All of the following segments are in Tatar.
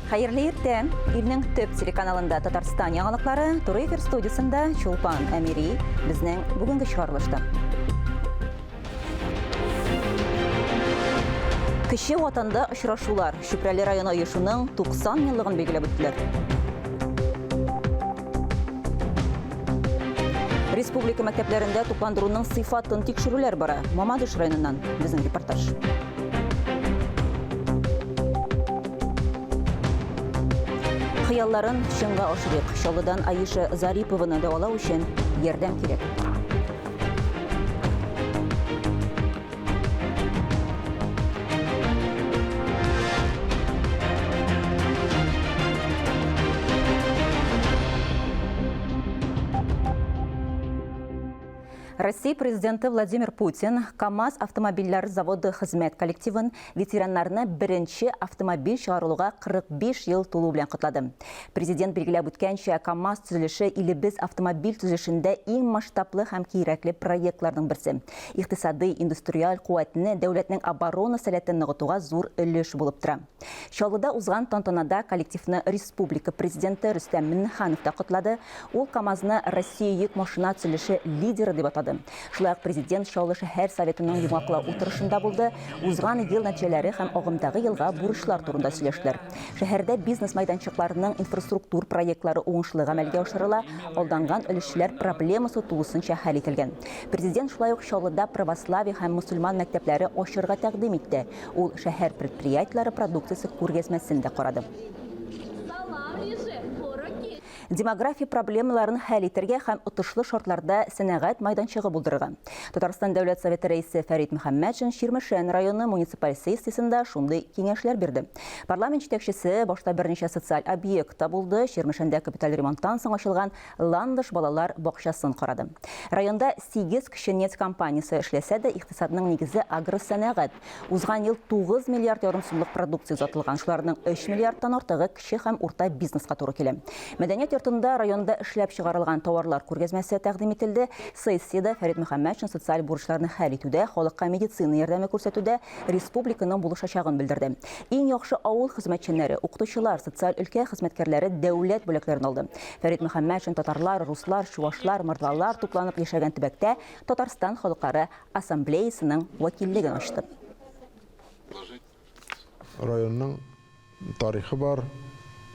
Хәерле иртә! Илнең төп телеканалында Татарстан яңалыклары, туры эфир студиясендә Чулпан Әмири безнең бүгенге чыгарылышта. Кече ватанда очрашулар Чүпрәле районы оешуның 90 еллыгын билгеләп үттеләр. Республика мәктәпләрендә тукландыруның сыйфатын тикшерүләр бара. Мамадыш районыннан безнең репортаж. Хыялларын чынга ашырыйк. Чаллыдан Аиша Зарипованы дәвалау өчен ярдәм кирәк. Россия президенты Владимир Путин КАМАЗ автомобильләр заводы хезмәт коллективын ветераннарны беренче автомобиль чыгарылуга 45 ел тулу белән котлады. Президент билгеләп үткәнчә, КАМАЗ төзелеше илебез автомобиль төзелешендә иң масштаблы һәм кирәкле проектларның берсе. Икътисадый, индустриаль куәтне, дәүләтнең оборона сәләтен ныгытуга зур өлеш булып тора. Чаллыда узган тантанада коллективны республика Президенты Рөстәм Миңнеханов та котлады. Ул КАМАЗны Россия йөк машина төзелеше лидеры дип атады. Шулай ук Президент Чаллы шәһәр Советының йомгаклау утырышында булды, узган ел нәтиҗәләре һәм агымдагы елга бурычлар турында сөйләштеләр. Шәһәрдә бизнес мәйданчыкларының инфраструктур проектлары уңышлы гамәлгә ашырыла, алданган өлешчеләр проблемасы тулысынча хәл ителгән. Президент шулай ук Чаллыда православие һәм мөселман мәктәпләре ачырга тәкъдим итте. Ул шәһәр предприятиеләре продукциясе күргәзмәсен дә карады. Демография проблемаларын хәл итәргә һәм отышлы шартларда сәнәгать майданчыгы булдырырга. Татарстан Дәүләт Советы Рәисе Фәрит Мөхәммәтшин Чирмешән районы муниципаль сессиясендә шундый киңәшләр бирде. Парламент җитәкчесе башта берничә социаль объектта булды, Чирмешәндә капиталь ремонттан соң ачылган Ландыш балалар бакчасын карады. Районда 8 кече нефть компаниясе эшләсә дә, икътисадның нигезе агросәнәгать. Узган ел 9 миллиард ярым сумлык продукция озатылган, шуларның 3 миллиардтан артыгы кече һәм урта бизнеска туры килә. Мәдәният йортында районда эшләп чыгарылган товарлар күргәзмәсе тәкъдим ителде. Сессиядә Фәрит Мөхәммәтшин социаль бурычларны хәл итүдә, халыкка медицина ярдәме күрсәтүдә республиканың булышачагын белдерде. Иң яхшы авыл хезмәтчәннәре, укытучылар, социаль өлкә хезмәткәрләре дәүләт бүләкләрен алды. Фәрит Мөхәммәтшин татарлар, руслар, чувашлар, мордвалар тупланып яшәгән төбәктә Татарстан халыклары ассамблеясының вәкиллеген ачты. Районның тарихы бар,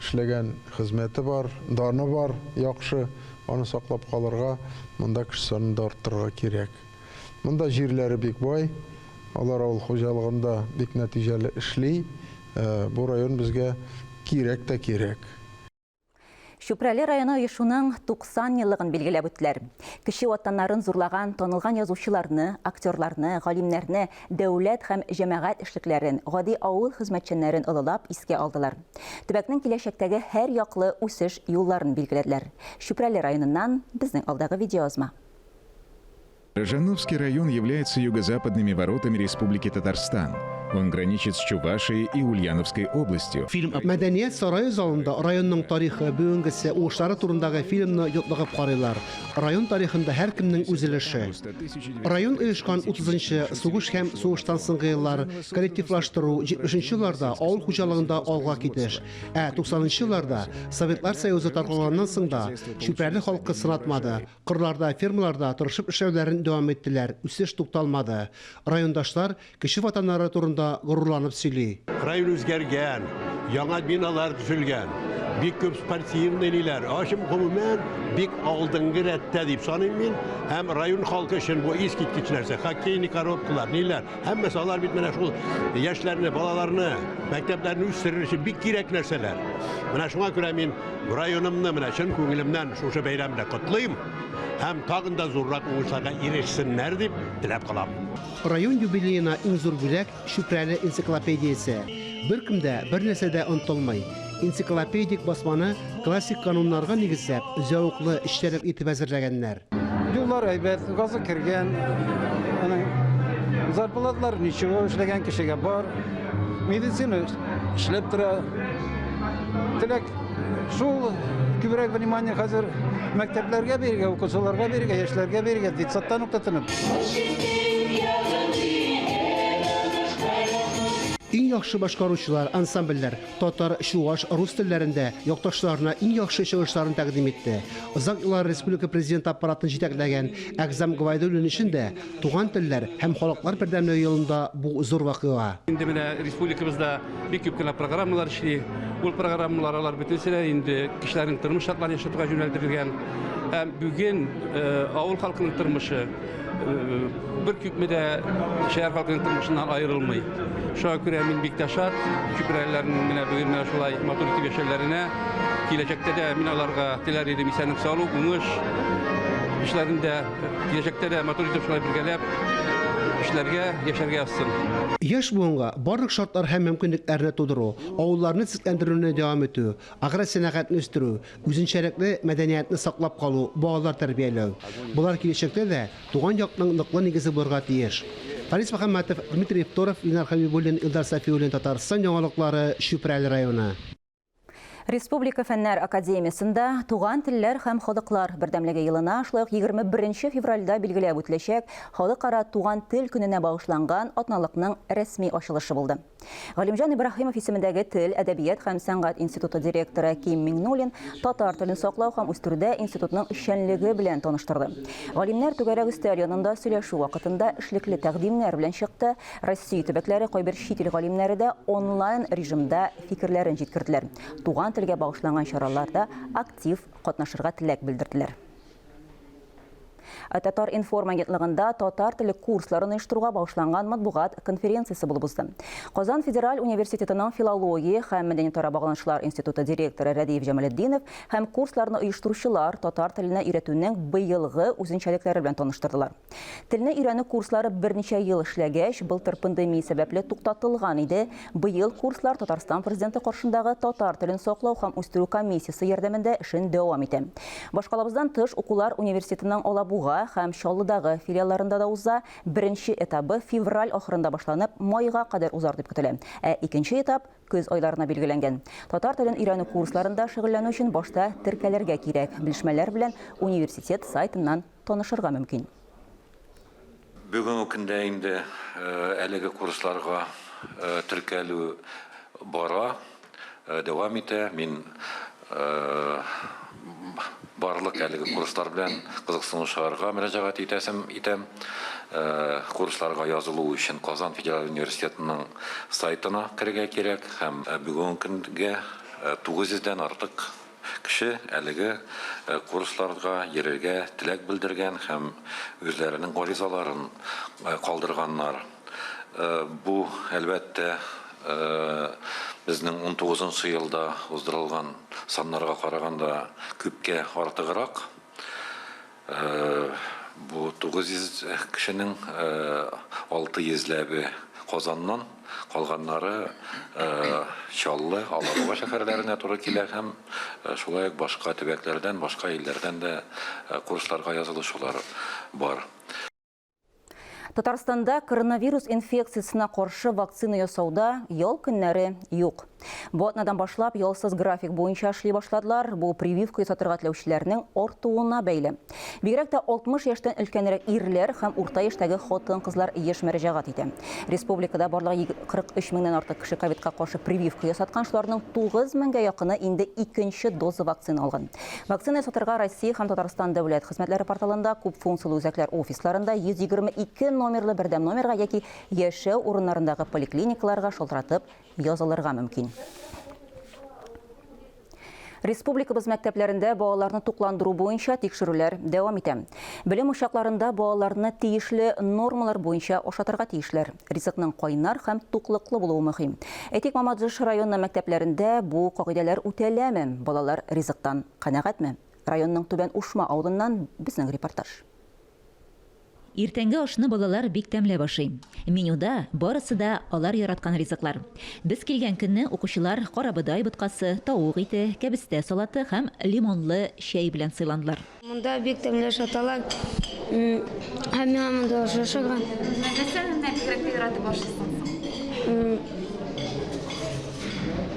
эшләгән хезмәте бар, даны бар, яхшы, аны саклап калырга, монда кеше санын да арттырырга кирәк. Монда җирләре бик бай, алар авыл хуҗалыгында бик нәтиҗәле эшли. Бу район безгә кирәк тә кирәк. Чүпрәле районы оешуның 90 еллыгын билгеләп үттеләр. Кече ватаннарын зурлаган танылган язучыларны, актерларны, галимнәрне, дәүләт һәм җәмәгать эшлекләрен, гади авыл хезмәтчәннәрен олылап искә алдылар. Төбәкнең киләчәктәге һәрьяклы үсеш юлларын билгеләделәр. Чүпрәле районыннан безнең алдагы видеоязма. Рожановский район является юго-западными воротами Республики Татарстан. Он граничит с Чувашией и Ульяновской областью. Фильм Мәдәният сарае залында районның тарихы, бүгенгесе, уңышлары турындагы фильмны йотлыгып карыйлар. Район тарихында һәркемнең үз өлеше. Район оешкан 30 нчы, сугыш һәм сугыштан соңгы еллар, коллективлаштыру, 70 нче елларда авыл хуҗалыгында алга китеш, ә 90 нчы елларда Советлар Союзы таркалганнан соң да Чүпрәле халкы сынатмады. Кырларда, фермаларда тырышып эшләүләрен дәвам иттеләр, үсеш тукталмады. Райондашлар кече ватаннары турында горурланып сөйли. Район үзгәргән, яңа биналар төзелгән, бик күп спортивный ниләр. Ачым, гомумән, бик алдынгы рәттә дип саныйм мин. Һәм район халкы өчен бу искиткеч нәрсә. Хоккейный коробкалар, ниләр, һәммәсе алар бит менә шул яшьләрне, балаларны, мәктәпләрне үстерер өчен бик кирәк нәрсәләр. Менә шуңа күрә мин Районымны менә чын күңелемнән шушы бәйрәм белән котлыйм һәм тагын да зуррак уңышларга ирешсеннәр дип теләп калам. Район юбилеена иң зур бүләк, Чүпрәле энциклопедиясе. Беркем дә, бернәрсә дә онытылмый. Энциклопедик басманы классик кануннарга нигезләп, зәвыклы, эчтәлек итеп әзерләгәннәр. Юллар әйбәт, газы кергән, аның зарплаталар ничего, эшләгән кешегә бар. Медицина эшләп тора. Теләк шул күбрәк внимание хәзер мәктәпләргә бирергә, укучыларга бирергә, яшьләргә бирергә, детсадтан ук тотынып. Иң яхшы башкаручылар, ансамбльләр татар, чуаш, рус телләрендә якташларына иң яхшы чыгышларын тәкъдим итте. Озак еллар республика Президенты аппаратын җитәкләгән Әгъзам Гобәйдуллин өчен дә Туган телләр һәм халыклар бердәмлеге елында бу зур вакыйга. Инде менә республикабызда бик күп кенә программалар эшли. Ул программалар алар бөтенесе дә инде кешеләрнең тормыш шартларын яхшыртуга юнәлдерелгән. Һәм бүген авыл халкының тормышы бер күпме дә шәһәр халкының тормышыннан аерылмый. Шуңа күрә мин бик тә шат, чүпрәлеләрнең менә бүген менә шулай матур итеп яшәүләренә. Киләчәктә дә мин аларга теләр идем исәнлек саулык, уңыш, эшләрендә, киләчәктә дә матур итеп шулай бергәләп эшләргә, яшәргә язсын. Яшь буынга барлык шартлар һәм мөмкинлекләрне тудыру, авылларны төзекләндерүне дәвам итү, агросәнәгатьне үстерү, Үзенчәлекле мәдәниятне саклап калу, балалар тәрбияләү. Болар киләчәктә дә туган якның ныклы нигезе булырга тиеш. Фарис Мөхәммәтов, Дмитрий Евторов, Ленар Хәбибуллин, Илдар Сафиуллин, Татарстан яңалыклары, Чүпрәле районы. Республика Фәннәр академиясендә Туган телләр һәм халыклар бердәмлеге елына, шулай ук 21 февральдә билгеләп үтеләчәк Халыкара туган тел көненә багышланган атналыкның рәсми ачылышы булды. Галимҗан Ибраһимов исемендәге Тел, әдәбият һәм сәнгать институты директоры Ким Миңнуллин татар телен саклау һәм үстерүдә институтның эшчәнлеге белән таныштырды. Галимнәр түгәрәк өстәл янында сөйләшү вакытында эшлекле тәкъдимнәр белән чыкты. Россия төбәкләре, кайбер чит ил галимнәре дә онлайн режимда фикерләрен җиткерделәр. Туган телгә багышланган чараларда актив катнашырга теләк белдерделәр. Ә Татар-информ агентлыгында татар теле курсларын оештыруга багышланган матбугат конференциясе булып узды. Казан федераль университетының филология һәм мәдәниятара багланышлар институты директоры Рәдиев Җамалетдинов һәм курсларны оештыручылар татар теленә өйрәтүнең быелгы үзенчәлекләре белән таныштырдылар. Телне өйрәнү курслары берничә ел эшләгәч, былтыр пандемия сәбәпле туктатылган иде. Быел курслар Татарстан Президенты каршындагы татар телен саклау һәм үстерү комиссиясе ярдәмендә эшен дәвам итә. Башкалабыздан тыш, укулар университетның Алабуга һәм Чаллыдагы филиалларында да уза. Беренче этабы февраль ахырында башланып, майга кадәр узар дип көтелә. Ә икенче этап көз айларына билгеләнгән. Татар телен өйрәнү курсларында шөгыльләнү өчен башта теркәлергә кирәк. Белешмәләр белән университет сайтыннан танышырга мөмкин. Бүгенге көндә инде әлеге курсларга теркәлү бара, дәвам итә. Мин барлык әлеге курслар белән кызыксынучыларга мөрәҗәгать итәсем итәм. Курсларга язылу өчен Казан федераль университетының сайтына керергә кирәк һәм бүгенге көнгә 900 дән артык Кеше әлеге курсларга йөрергә теләк белдергән һәм үзләренең гаризаларын калдырганнар. Бу, әлбәттә, безнең унтугызынчы елда уздырылган саннарга караганда күпкә артыграк. Бу 900 кешенең 600 ләбе Казаннан, калганнары Чаллы, Алабуга шәһәрләренә туры килә һәм шулай ук башка төбәкләрдән, башка илләрдән дә курсларга язылышулар бар. Татарстанда коронавирус инфекциясенә каршы вакцина ясауда ял көннәре юк. Бу атнадан башлап ялсыз график буенча эшли башладылар. Бу прививка ясатырга теләүчеләрнең артуына бәйле. Бигрәк тә 60 яшьтән өлкәнрәк ирләр һәм урта яшьтәге хатын-кызлар еш мөрәҗәгать итә. Республикада барлыгы 43 меңнән артык кеше ковидка каршы прививка ясаткан, шуларның 9 меңгә якыны инде икенче доза вакцина алган. Вакцина ясатырга Россия һәм Татарстан дәүләт хезмәтләре порталында, күп функцияле үзәкләр офисларында 122 номерлы бердәм номерга яки яшәү урыннарындагы поликлиникаларга шалтыратып язылырга мөмкин. Республикабыз мәктәпләрендә балаларны тукландыру буенча тикшерүләр дәвам итә. Белем учакларында балаларны тиешле нормалар буенча ашатырга тиешләр. Ризыкның кайнар һәм туклыклы булуы мөһим. Әйтик, Мамадыш районы мәктәпләрендә бу кагыйдәләр үтәләме? Балалар ризыктан канәгатьме? Районның Түбән Ушма авылыннан безнең репортаж. Иртәнге ашны балалар бик тәмләп ашый. Менюда барысы да алар яраткан ризыклар. Без килгән көнне укучылар карабодай боткасы, тавык ите, кәбестә салаты һәм лимонлы чәй белән сыйландылар. Монда бик тәмле ашаталар. Һәм миңа монда ошашаган. Нәрсәне менә бигрәк тә яратып ашыйсың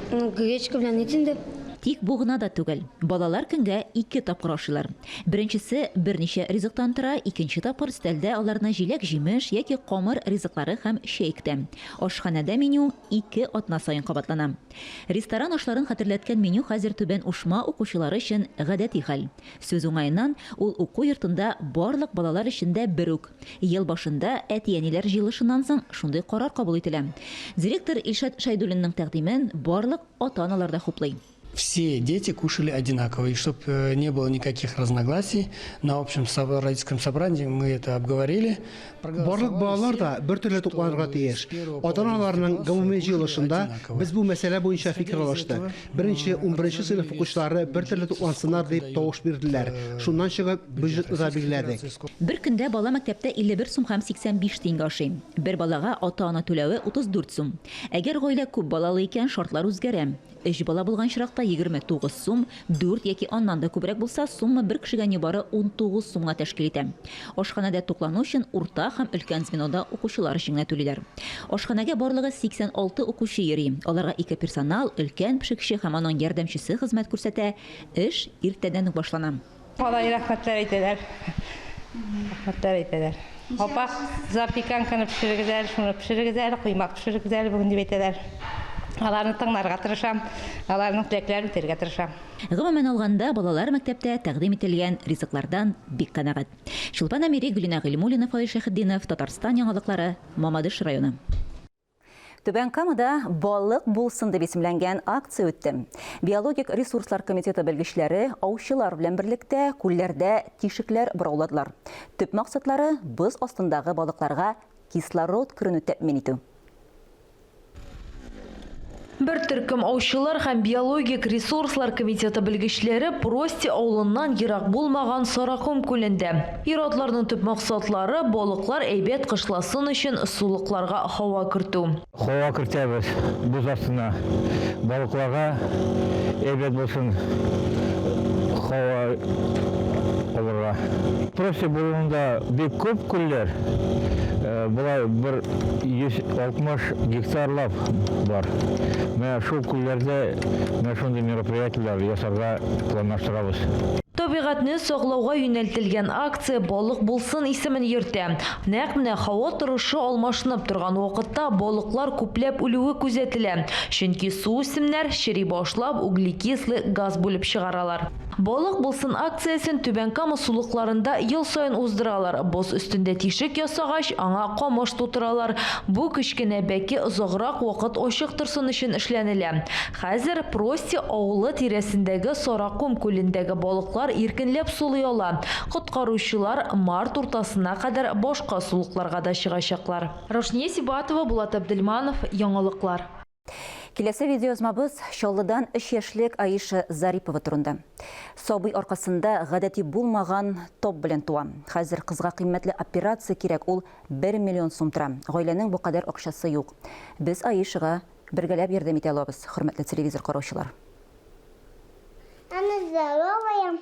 соң? Гречка белән ит инде. Тик бу гына да түгел. Балалар көнгә ике тапкыр ашыйлар. Беренчесе берничә ризыктан тора, икенче тапкыр өстәлдә аларны җиләк-җимеш яки камыр ризыклары һәм чәй көтә. Ашханәдә меню ике атна саен кабатлана. Ресторан ашларын хәтерләткән меню хәзер Түбән Ушма укучылары өчен гадәти хәл. Сүз уңаеннан, ул уку йортында барлык балалар өчен дә бер үк. Ел башында әти-әниләр җыелышыннан соң шундый карар кабул ителә. Директор Илшат Шәйдуллинның тәкъдимен барлык ата-аналар да хуплый. Все дети кушали одинаково, и чтобы э, не было никаких разногласий, на общем родительском собрании мы это обговорили. Барлык балалар да бер төрле тукланырга тиеш. Ата-аналарның гомуми җыелышында без бу мәсьәлә буенча фикер алыштык. Беренче, унберенче сыйныф укучылары бер төрле туклансыннар дип тавыш бирделәр. Шуннан чыгып, бюджетны да билгеләдек. Бер көндә бала мәктәптә 51 сум һәм 85 тиенгә ашый. Бер балага ата-ана түләве 34 сум. Әгәр гаилә күп балалы икән, шартлар үзгәрә. Өч бала булган очракта 29 сум, дүрт яки аннан да күбрәк булса, сумма бер кешегә нибары 19 сум гына тәшкил итә. Ашханәдә туклану өчен урта һәм өлкән звенода укучылар өчен генә түлиләр. Ашханәгә барлыгы 86 укучы йөри. Аларга ике персонал, өлкән пешекче һәм аның ярдәмчесе хезмәт күрсәтә. Эш иртәдән үк башлана. Алай рәхмәтләр әйтәләр. Рәхмәтләр әйтәләр. Апа, запеканканы пешерегез әле, шуны пешерегез әле, коймак пешерегез әле бүген дип әйтәләр. Аларны тыңларга тырышам, аларның теләкләрен үтәргә тырышам. Гомумән алганда, балалар мәктәптә тәкъдим ителгән ризыклардан бик канәгать. Чулпан Әмири, Гөлинә Гыйльмуллина, Фаил Шәйхетдинов, Татарстан яңалыклары, Мамадыш районы. Түбән Камада Балык булсын дип исемләнгән акция үтте. Биологик ресурслар комитеты белгечләре аучылар белән берлектә күлләрдә тишекләр борауладылар. Төп максатлары, боз астындагы балыкларга кислород керүне тәэмин итү. Бер төркем аучылар һәм биологик ресурслар комитеты белгечләре Прости авылыннан ерак булмаган Сараком күлендә. Ир-атларның төп максатлары, балыклар әйбәт кышласын өчен сулыкларга һава кертү. Һава кертәбез боз астына. Балыкларга әйбәт булсын һава алырга. Прости болынында бик күп күлләр. Болай бер 160 гектарлап бар. Менә шул күлләрдә менә шундый мероприятиеләр ясарга планлаштырабыз. Табигатьне саклауга юнәлтелгән акция Балык булсын исемен йөртә. Нәкъ менә һава торышы алмашынып торган вакытта балыклар күпләп үлүе күзәтелә. Чөнки суүсемнәр, чери башлап, углекислый газ бүлеп чыгаралар. Балык булсын акциясен Түбән Кама сулыкларында ел саен уздыралар. Боз өстендә тишек ясагач, аңа камыш тутыралар. Бу кечкенә бәке озаграк вакыт ачык торсын өчен эшләнелә. Хәзер Прости авылы тирәсендәге Саракум күлендәге балыклар иркенләп сулый ала. Коткаручылар март уртасына кадәр башка сулыкларга да чыгачаклар. Рушния Сибатова, Булат Әбделманов, Яңалыклар. Киләсе видеоязмабыз Чаллыдан өч яшьлек Аиша Зарипова турында. Сабый аркасында гадәти булмаган топ белән туа. Хәзер кызга кыйммәтле операция кирәк, ул бер миллион сум тора. Гаиләнең бу кадәр акчасы юк. Без Аишага бергәләп ярдәм итә алабыз, хөрмәтле телевизор караучылар. Она здоровая.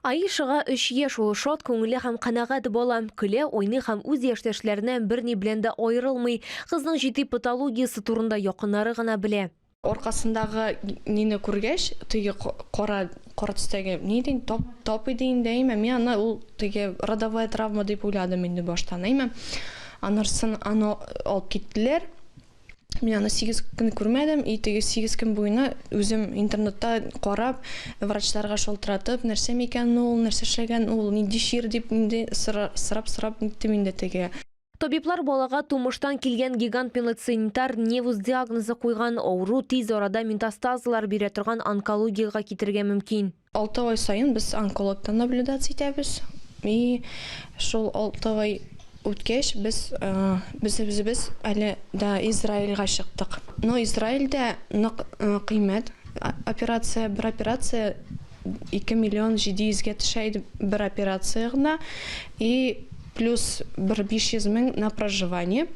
Аишага өч яшь, ул шат күңелле һәм канәгать бала. Көлә, уйный һәм үз яшьтәшләреннән берни белән дә аерылмый. Кызның җитди патологиясе турында якыннары гына белә. Аркасындагы нине күргәч, теге кара, кара төстәге, ни дим, тап, тап иде инде, әйме, мин аны ул теге родовая травма дип уйладым инде баштан, әйме. Аннан аны алып киттеләр. Мин аны 8 көн күрмәдем, и теге 8 көн буена үзем интернетта карап, врачларга шалтыратып, нәрсә микән ул, нәрсә эшләгән ул, нинди чир дип инде сорап-сорап ниттем инде теге. Табиблар балага тумыштан килгән гигант мелоцинитар невус диагнозы куйган, авыру тиз арада метастазалар бирә торган онкологиягә китерергә мөмкин. Алты ай саен без онкологтан наблюдаться итәбез. И шул алты ай үткәч, без без үзебез әле дә Израильгә чыктык. Но Израильдә нык кыйммәт операция, бер операция 2 миллион 700 гә төшә иде бер операция гына. И плюс бер 500 мең на проживание.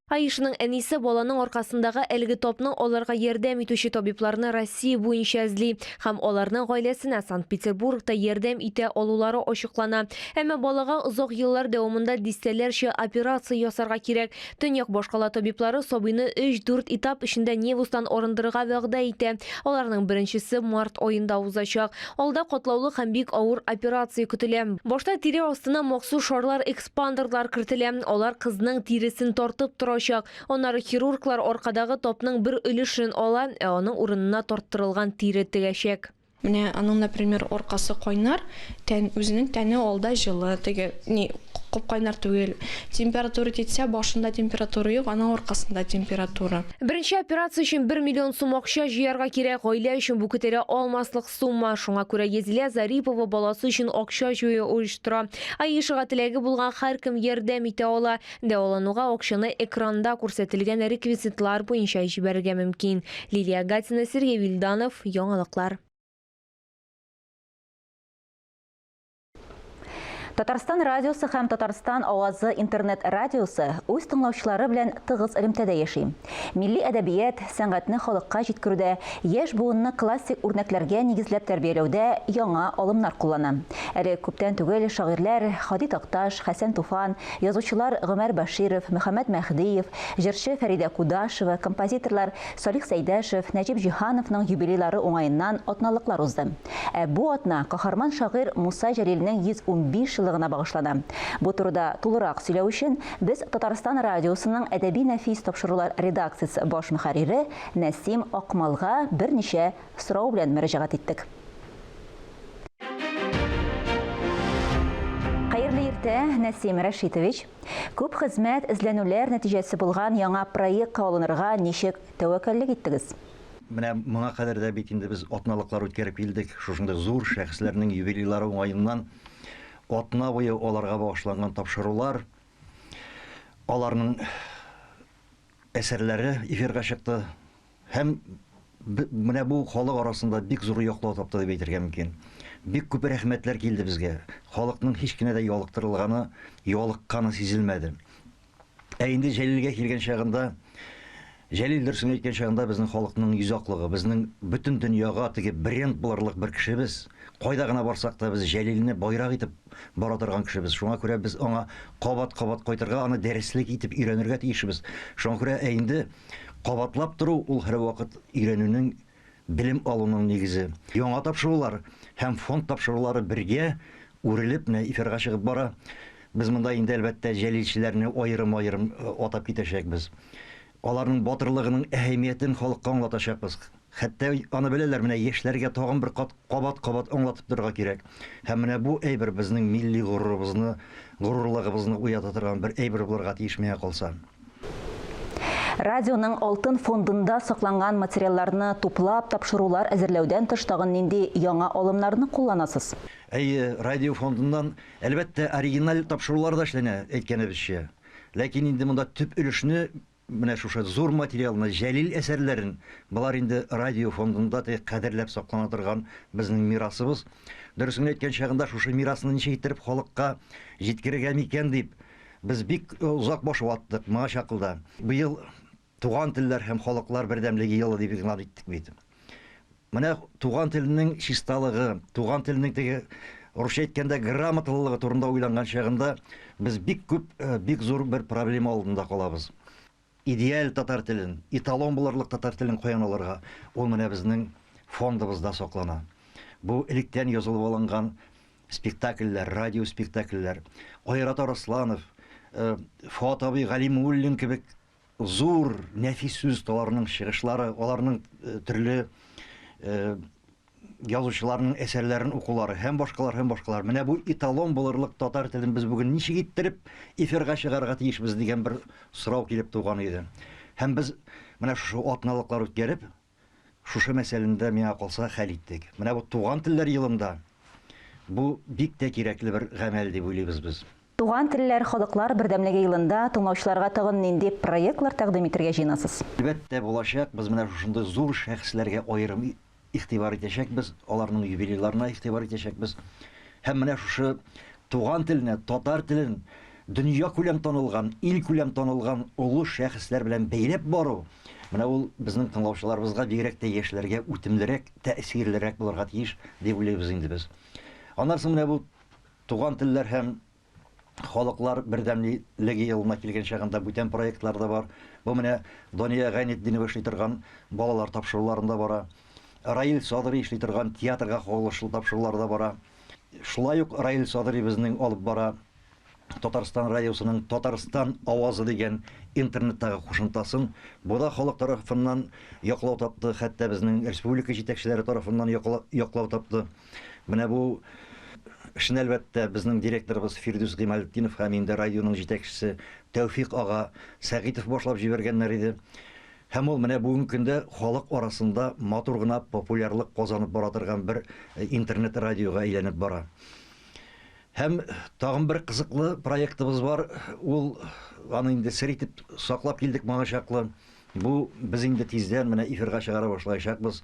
Аишаның әнисе баланың аркасындагы әлеге тапны алырга ярдәм итүче табибларны Россия буенча эзли һәм аларның гаиләсенә Санкт-Петербургта ярдәм итә алулары ачыклана. Әмма балага озак еллар дәвамында дистәләрчә операция ясарга кирәк. Төньяк башкала табиблары сабыйны өч-дүрт этап эчендә невустан арындырырга вәгъдә итә. Аларның беренчесе март аенда узачак. Алда катлаулы һәм бик авыр операция көтелә. Башта тире астына махсус шарлар экспандерлар кертелә. Алар кызның тиресен тартып торачак. Аннары хирурглар аркадагы тапның бер өлешен ала, ә аның урынына тарттырылган тире тегәчәк. Менә аның, например, аркасы кайнар, тән, үзенең тәне алда җылы, теге, ни, кап-кайнар түгел. Температура китсә, башында температура юк, аның аркасында температура. Беренче операция өчен бер миллион сум акча җыярга кирәк. Гаилә өчен бу күтәрә алмаслык сумма. Шуңа күрә Язилә Зарипова баласы өчен акча җыю оештыра. Аишага теләге булган һәркем ярдәм итә ала. Дәвалануга акчаны экранда күрсәтелгән реквизитлар буенча җибәрергә мөмкин. Лилия Гатина, Сергей Вильданов, Яңалыклар. Татарстан радиосы һәм Татарстан авазы интернет радиосы үз тыңлаучылары белән тыгыз элемтәдә яши. Милли әдәбият, сәнгатьне халыкка җиткерүдә, яшь буынны классик үрнәкләргә нигезләп тәрбияләүдә яңа алымнар куллана. Әле күптән түгел шагыйрьләр Һади Такташ, Хәсән Туфан, язучылар Гомәр Бәширов, Мөхәммәт Мәһдиев, җырчы Фәридә Кудашева, композиторлар Салих Сәйдәшев, Нәҗип Җиһановның юбилейлары уңаеннан атналыклар узды. Ә бу атна каһарман шагыйрь Муса Җәлилнең 115 еллыгына багышлана. Бу турыда тулырак сөйләү өчен без Татарстан радиосының әдәби-нәфис тапшырулар редакциясе баш мөхәррире Нәсим Акмалга берничә сорау белән мөрәҗәгать иттек. Хәерле иртә, Нәсим Рәшитович! Күп хезмәт, эзләнүләр нәтиҗәсе булган яңа проектка алынырга ничек тәвәккәллек иттегез? Менә моңа кадәр дә бит инде без атналыклар үткәреп килдек. Шушындый зур шәхесләрнең юбилейлары уңаеннан атна буе аларга багышланган тапшырулар, аларның әсәрләре эфирга чыкты. Һәм менә бу халык арасында бик зур яклау тапты дип әйтергә мөмкин. Бик күп рәхмәтләр килде безгә. Халыкның һич кенә дә ялыктырылганы, ялыкканы сизелмәде. Ә инде Җәлилгә килгән чагында, Җәлил дөресен әйткән чагында безнең халыкның йөзаклыгы, безнең бөтен дөньяга теге бренд булырлык бер кешебез. Кайда гына барсак та без Җәлилне байрак итеп бара торган кешебез. Шуңа күрә без аңа кабат-кабат кайтырга, аны дәреслек итеп өйрәнергә тиешбез. Шуңа күрә ә инде кабатлап тору ул һәрвакыт өйрәнүнең Белем алуның нигезе. Яңа тапшырулар һәм фонд тапшырулары бергә үрелеп менә эфирга чыгып бара. Без монда инде, әлбәттә, җәлилчеләрне аерым-аерым атап китәчәкбез. Аларның батырлыгының әһәмиятен халыкка аңлатачакбыз. Хәтта аны беләләр, менә яшьләргә тагын бер кат кабат-кабат аңлатып торырга кирәк. Һәм менә бу әйбер безнең милли горурлыгыбызны, горурлыгыбызны уята торган бер әйбер булырга тиеш миңа калса. Радионың алтын фондында сакланган материалларны туплап, тапшырулар әзерләүдән тыш тагын нинди яңа алымнарны кулланасыз? Әйе, радио фондыннан, әлбәттә, оригиналь тапшырулар да эшләнә, әйткәнебезчә. Ләкин инде монда төп өлешне, менә шушы зур материалны, Җәлил әсәрләрен, болар инде радио фондында теге кадерләп саклана торган безнең мирасыбыз. Дөресен генә әйткән чагында, шушы мирасны ничек иттереп халыкка җиткерергә микән дип, Без бик озак баш ваттык моңа чаклы да. Быел Туган телләр һәм халыклар бердәмлеге елы дип игълан иттек бит. Менә туган телнең чисталыгы, туган телнең теге русча әйткәндә грамоталылыгы турында уйланган чагында без бик күп, бик зур бер проблема алдында калабыз. Идеаль татар телен, эталон булырлык татар телен каян алырга? Ул менә безнең фондыбызда саклана. Бу электән язылып алынган спектакльләр, радио спектакльләр. Айрат Арысланов, э, Фоат абый Галимуллин кебек зур нәфис сүз осталарының чыгышлары, аларның э, төрле э, язучыларның әсәрләрен укулары һәм башкалар һәм башкалар. Менә бу эталон булырлык татар телен без бүген ничек иттереп эфирга чыгарырга тиешбез дигән бер сорау килеп туган иде. Һәм без менә шушы атналыклар үткәреп, шушы мәсьәләне дә миңа калса хәл иттек. Менә бу туган телләр елында бу бик тә кирәкле бер гамәл дип уйлыйбыз без. Туган телләр, халыклар бердәмлеге елында тыңлаучыларга тагын нинди проектлар тәкъдим итәргә җыенасыз? Әлбәттә, булачак. Без менә шушындый зур шәхесләргә аерым игътибар итәчәкбез, аларның юбилейларына игътибар итәчәкбез. Һәм менә шушы туган телне, татар телен дөньякүләм танылган, илкүләм танылган олы шәхесләр белән бәйләп бару, менә ул безнең тыңлаучыларыбызга, бигрәк тә яшьләргә үтемлерәк, тәэсирлерәк булырга тиеш дип уйлыйбыз инде без. Аннан соң менә бу туган телләр һәм халыклар бердәмлеге елына килгән чагында бүтән проектлар да бар. Бу менә Дания Гайнетдинова эшли торган балалар тапшыруларында бара. Раил Садри эшли торган театрга кагылышлы тапшырулар да бара. Шулай ук Раил Садри безнең алып бара Татарстан радиосының Татарстан авазы дигән интернеттагы кушымтасын. Бу да халык тарафыннан яклау тапты, хәтта безнең республика җитәкчеләре тарафыннан яклау тапты. Менә бу эшне, әлбәттә, безнең директорыбыз Фирдүс Гыймалтдинов һәм инде радионың җитәкчесе Тәүфик ага Сәгыйтов башлап җибәргәннәр иде. Һәм ул менә бүгенге көндә халык арасында матур гына популярлык казанып бара торган бер интернет-радиога әйләнеп бара. Һәм тагын бер кызыклы проектыбыз бар. Ул аны инде сер итеп саклап килдек моңа чаклы. Бу без инде тиздән менә эфирга чыгара башлаячакбыз.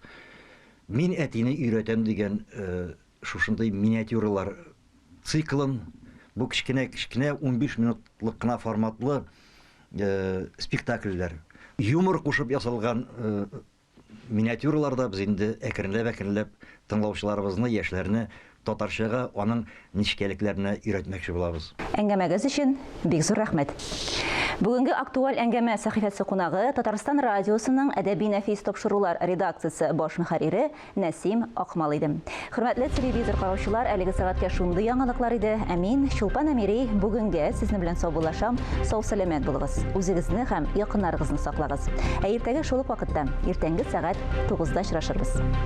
Мин әтине өйрәтәм дигән шушындый миниатюралар циклын, бу кечкенә-кечкенә 15 минутлык кына форматлы спектакльләр. Юмор кушып ясалган миниатюраларда без инде әкренләп-әкренләп тыңлаучыларыбызны, яшьләрне татарчага, аның нечкәлекләренә өйрәтмәкче булабыз. Әңгәмәгез өчен бик зур рәхмәт. Бүгенге актуаль әңгәмә сәхифәсе кунагы Татарстан радиосының әдәби-нәфис тапшырулар редакциясе баш мөхәррире Нәсим Акмал иде. Хөрмәтле телевизор караучылар, әлеге сәгатькә шундый яңалыклар иде. Ә мин, Чулпан Әмири, бүгенгә сезнең белән саубуллашам. Сау-сәламәт булыгыз. Үзегезне һәм якыннарыгызны саклагыз. Ә иртәгә шул ук вакытта, иртәнге сәгать 9-да очрашырбыз.